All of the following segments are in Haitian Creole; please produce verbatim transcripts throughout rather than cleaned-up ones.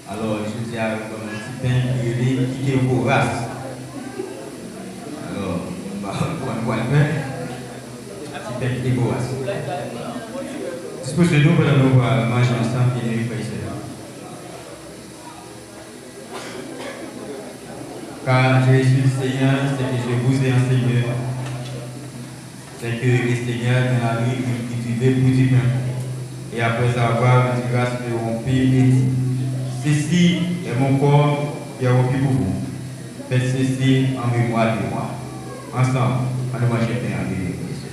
Alò, jodi a, nou pral nan ti pen ki rele Kite Voras. Alò, nou pa konn kòman nou pral fè. Ti pen Kite Voras. Dispoze nou pandan nou pral manje ansanm, byeneme frè e sè. Car je suis le Seigneur, ce que je vous ai enseigné, c'est que le Seigneur dans la nuit il cultivait pour du pain. Et après avoir rendu grâce, il rompit et dit, ceci est mon corps qui est rompu pour vous. Faites ceci en mémoire de moi. Ansanm, ann nou manje pen an, byeneme frè e sè.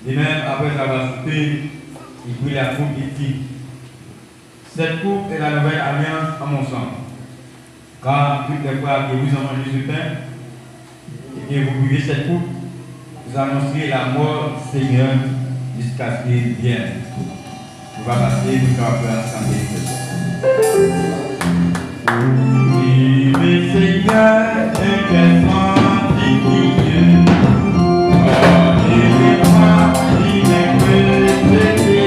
De même, après avoir soupé, il prit la coupe et dit, cette coupe est la nouvelle alliance en mon sang. Car toutes les fois que vous en mangez ce pain et que vous buvez cette coupe, vous annoncerez la mort du Seigneur jusqu'à ce qu'il vienne. Nou va pase, nou ka pran ansanm. Vive Seigneur, un cœur sanctifié. Pardonnez-moi, divin Dieu, péché.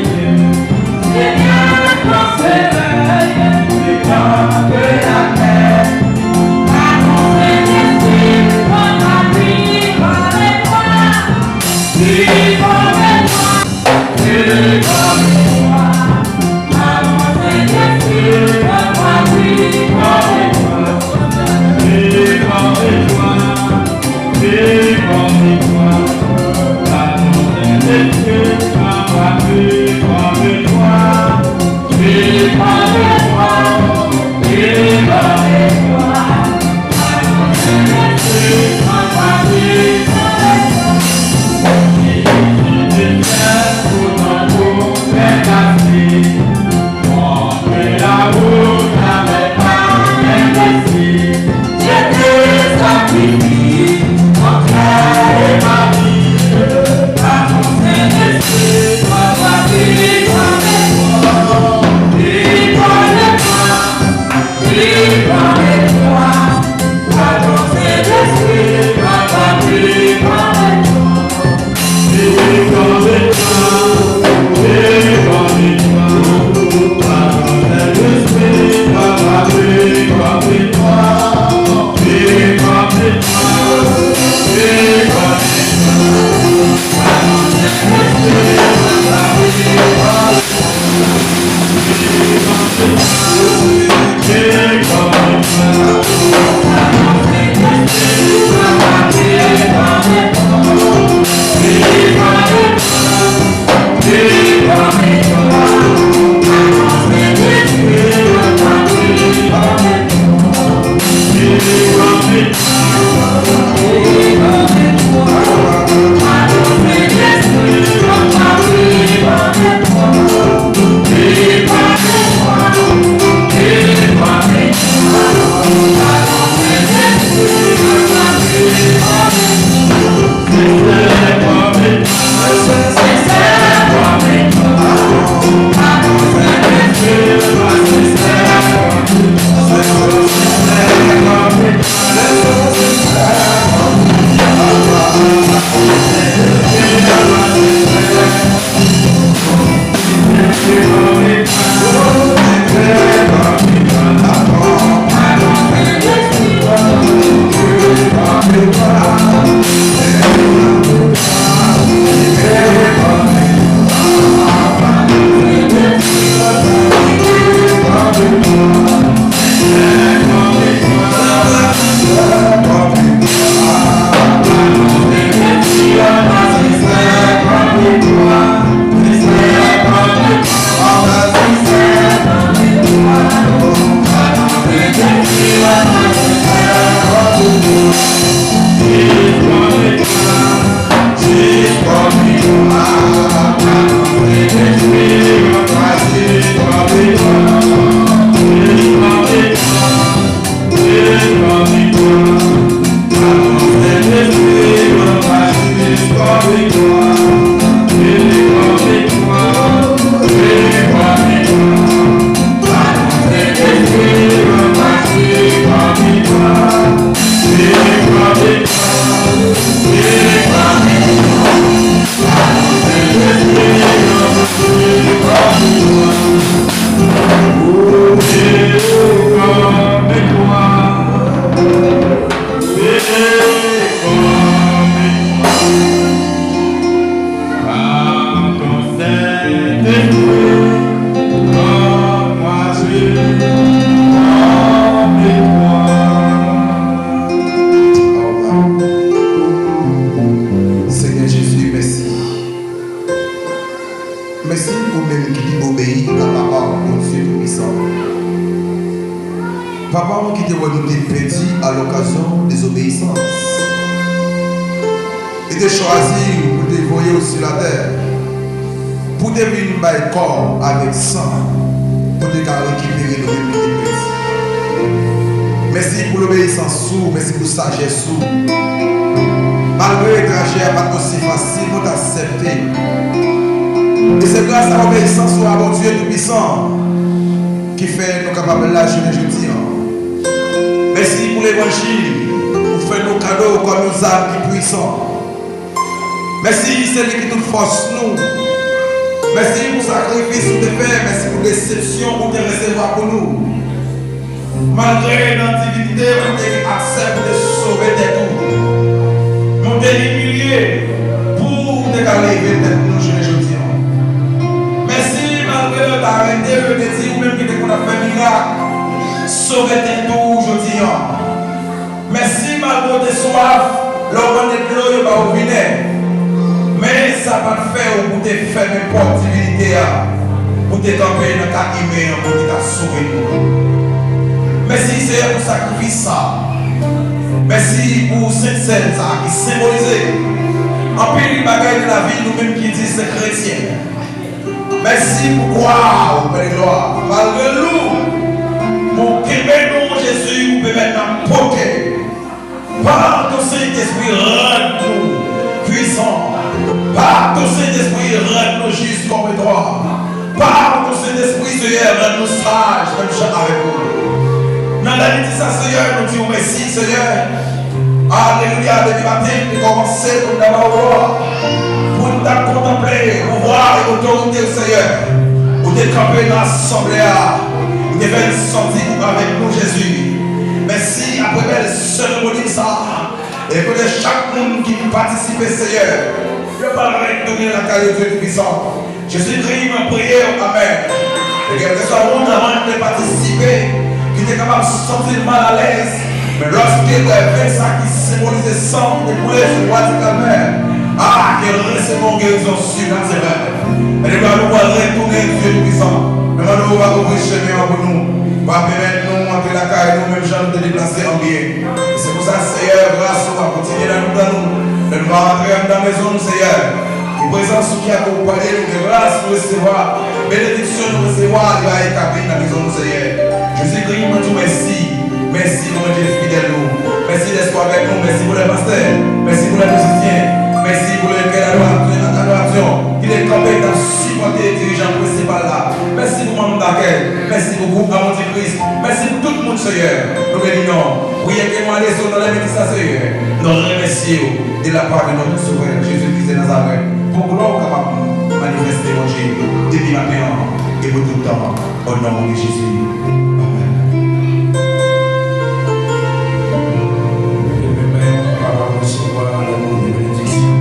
Seigneur, ton soleil, le temps de la paix. Par ton Saint-Esprit, ton Esprit, par les voix. Senyè Jezi, mèsi. Mèsi ou menm ki obeyi a Papa w, Bondye Toupisan. Papa w ki te wè nou te pèdi a lokazyon dezobeyisans. Li te chwazi w pou te voye w sou latè, pou te vin bay kò avèk san, pou te ka rekipere nou menm ki te pèdi. Mèsi pou lobeyisans ou, mèsi pou sajès ou. Malgre trajè a pa t osi fasil pou n t aksepte. E se gras a obeyisans ou a Bondye Toupisan ki fè nou kapab la jounen jodi an. Mèsi pou levanjil ou fè nou kado kòm yon zam ki pwisan. Mèsi, se li ki tout fòs nou. Mèsi pou sakrifis ou te fè, mèsi pou desepsyon ou te resevwa pou nou. Malgre nan divinite ou te gen aksè pou te sove tèt ou, nou te imilye pou ou te ka leve tèt nou jounen jodi an. Mèsi, malgre yo te arete, yo te di ou menm ki te konn ap fè mirak, sove tèt ou jodi an. Mèsi, malgre w te swaf, lè w mande dlo, yo ba w vinè. Men sa pa t fè w pou te fèmen pòt divinite a, pou te kanpe nan ka imen an, pou te ka sove nou. Mèsi, Seyè, pou sakrifis sa. Mèsi pou Sentsèn sa ki senbolize anpil bagay de lavi nou menm ki di se kretyen. Mèsi pou kwa ou, Pè de glwa. Malgre lou, pou kenbe nou, Jezi, ou pèmèt n ap pote. Par ton Saint-Esprit, rann nou pwisan. Par ton Saint-Esprit, rann nou jis kòm etwal. Par ton Saint-Esprit, Seyè, rann nou saj, menm jan avèk ou. Nan lè n di sa, Seyè, nou di w mèsi, Seyè. Alelouya, depi maten, nou kòmanse pou n ta ba w glwa, pou n ta kontanple pouvwa e otorite w, Seyè. Ou te kanpe nan asanble a, ou te fè n santi ou avèk nou, Jezi. Mèsi, apre bèl seremoni sa, e kote chak moun ki patisipe, Seyè, yo pral retounen lakay yo, Dye Toupisan. Jezikri, mwen priye w, amèn. E kèlkeswa moun avan n te patisipe, ki te kapab santi l malalèz, men lòske l wè ven sa ki senbolize san ki te koule sou bwa di Kalvè a, ke l resevwa yon gerizon sinatirèl. Alelouya, nou pral retounen, Dye Toupisan. Nou mande w va ouvri chemen an pou nou, va pèmèt nou antre lakay nou, menm jan nou te deplase an byen. E se pou sa, Seyè, gras ou va kontinye nan mitan nou. Lè nou va antre anndan mezon nou, Seyè, ki prezans ou ki akonpanye nou, gen gras nou resevwa, benediksyon nou resevwa, li va etabli nan mezon nou, Seyè. Jezikri, mwen di w mèsi. Mèsi pou Bondye fidèl nou. Mèsi dèske w avèk nou. Mèsi pou lè pastè. Mèsi pou lè mizisyen. Mèsi pou lè kè adoratè, adoratyon ki te kanpe, k ap sipòte dirijan prensipal la. Mèsi pou manm dakèy. Mèsi pou gwoup Amondi Kris. Mèsi pou tout moun, Seyè. Nou beni non. Priye ke nou ale sou nan lè midi sa, Seyè. Nou remèsye w de la part de notre Sauveur, Jésus-Christ de Nazareth, pou glwa w kapab manifeste, Bondye, depi maten an e pou tout tan, o non de Jezi. Amèn. Ke pèmèt nou kapab resevwa le mot de bénédiction.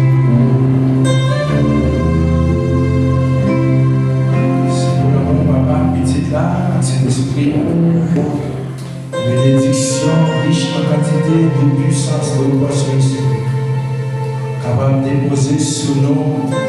Se pou le non Papa, Pitit la, ak Sentespri a. Benediksyon rich an kantite de pwisans de repa Sentespri kapab depoze sou nou